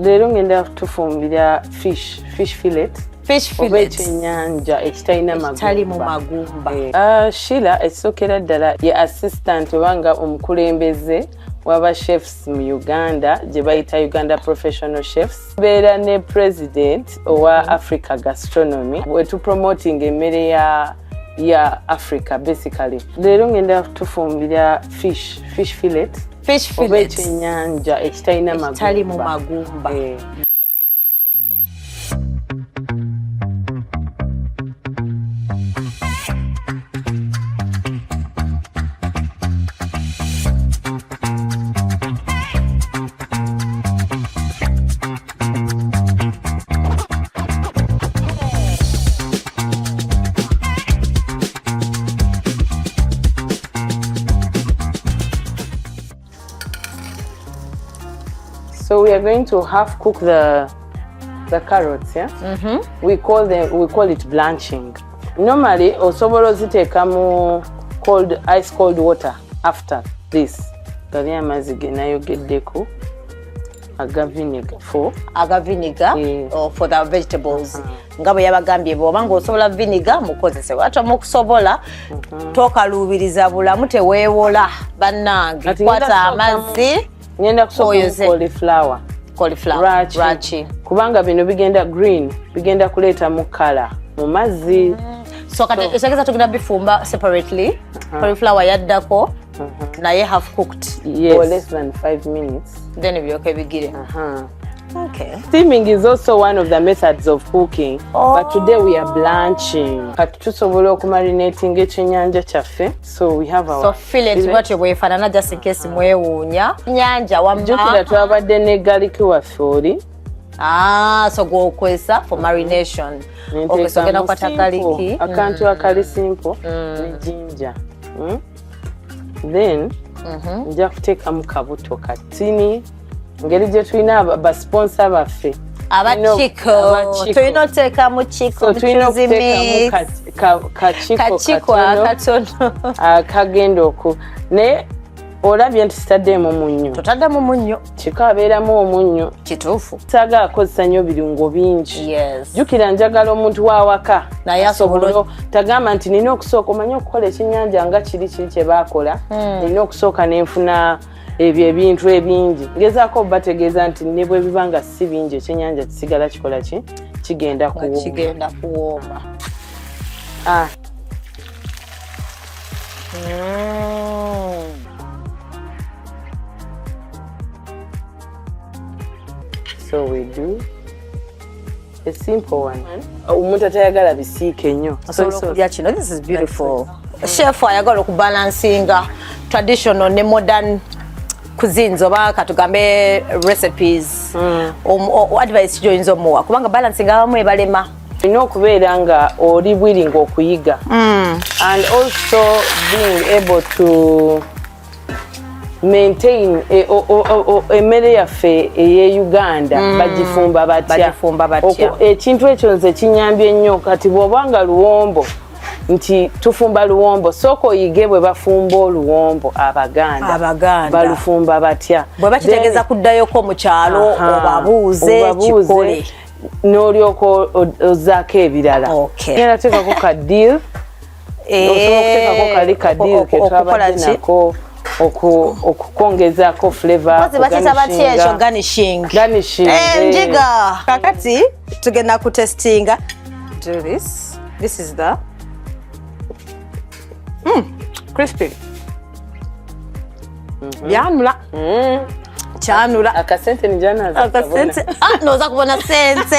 Leero ngenda tufumbira fish fillet. Fish oba fillet. Ekyennyanja ekitalina Ekitalimu magumba. magumba. Sheila ekisookera ddala ye assistant oba nga omukulembeze w'aba chefs mu Uganda gye bayita Uganda Professional Chefs. Beera ne president owa Africa Gastronomy, we tupromoting emmere ya Africa basically. Leero ngenda tufumbira fish fillet. Fish oba fillet. Ekyennyanja ekitalina Ekitalimu magumba. magumba. So we are going to half cook the carrots, yeah? We call it blanching. Normally osobola oziteeka mu cold ice cold water after this. Gali amazzi ge nayogeddeko aga vinegar for aga vinegar oh, for the vegetables, nga bwe yabagambye, bw'oba ng'osobola vinegar mukozese, bw'ate mukusobola tokaluubiriza bulamu, teweewola bannange. Kati ngenda kwata amazzi. Ngenda kusookamu Oyoze. Cauliflower. Cauliflower. Lwaki? Lwaki? Kubanga bino bigenda green, bigenda kuleetamu colour mu mazzi. So kati ekitegeeza tugenda bifumba separately. Cauliflower yaddako naye half cooked. Yes. For less than 5 minutes. Then biryoke bigire. Okay. Steaming is also one of the methods of cooking, but today we are blanching. Kati tusobola okumarinating ekyennyanja kyaffe. So we have our So fillet fillet. bwatyo bwefaanana, just in case mwewuunya nyanja wamma. Jjukira twabadde ne garlic waffe oli. Ah, so gwokwesa for marination. Okay, so genda kukwata Nenteekamu garlic. simple, akantu akali simple ne ginger. Then nja kuteekamu kabuto katini, ngeri gye tulina basponsor baffe Abakiko. Abakiko. Tulina oteekamu kiko. So tulina muchuzi okuteekamu mix. Kakiko kakiko katono akatono. Akagenda oku, naye olabye nti sitaddeemu munnyo. Totaddemu munnyo. Kiko abeeramu omunnyo. Kituufu. Saagala kukozesa nnyo birungo bingi. Jjukira njagala omuntu w'awaka Naye asobole tagamba nti nina okusooka omanye okukola ekyennyanja nga kiri kye baakola, nina okusooka nenfuna ebyo ebintu ebingi. Ngezaako bategeeza nti ne bwe biba nga si bingi, ekyennyanja kisigala kikola ki? Kigenda nga kuwooma. Kigenda kuwooma. Ah, so we do a simple one. Omuntu atayagala bisiike nnyo. Osobola okulya kino. This is beautiful. Chef ayagala okubalansinga traditional ne modern cuisines oba katugambe recipes, advice gyoyinza omuwa, kubanga balancing abamu ebalema? Olina okubeera nga oli willing okuyiga and also being able to maintain emmere yaffe ey'e Uganda. Bagifumba batya? Bagifumba batya? Ekintu ekyo nze kinyambye nnyo. Kati bw'oba nga luwombo, nti tufumba luwombo, sooka oyige bwe bafumba oluwombo Abaganda. Abaganda. Balufumba batya? Bwe bakitegeeza kuddayoko mu kyalo, obabuuze. Obabuuze, kikole. N'olyoka ozzaako ebirala. Ngenda teekako ka dill. Osobola okuteekako kali ka dill ke Okukola twabadde ki? nako okukongezaako flavor. Kozi bakiyita batya ekyo? Garnishing. Garnishing, eh. Njiga kakati tugenda kutestinga. Do this. This is the crispy. Byanula, kyanula. Akasente nijanaza. Akasente. Ah, noza kubona sente.